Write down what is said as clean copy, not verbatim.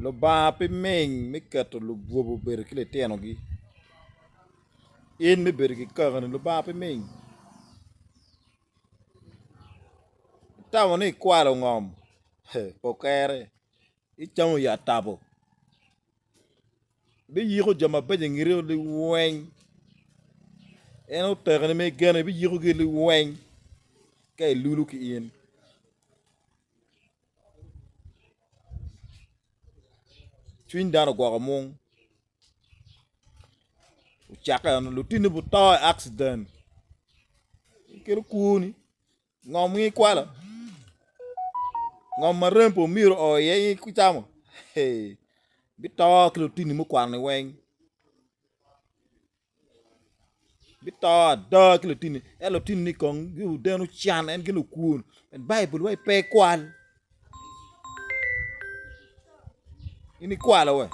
Lubanga pe ming me keto lubwobo bedo ki litinogi. In me bedo ki kakani Lubanga pe ming. Itamo ni ikwalo ngom pe okere icamo yat tabo biyiko jo mabeco ingeti liweng en otekoni ma igeno biyikogi liweng ka ilulu ki in. Cwiny dano ogwoko mung ocakke eno lutini guto i accident kelo kwoni ngom weng ikwalo ngom ma rem pa omiro oo iye in icamo bito ki lutini mukwano-ni weng. Bito ada ki litini ento litini kong gudeno can en gin okwon pien Baibul waci pe ikwal in ikwalo we.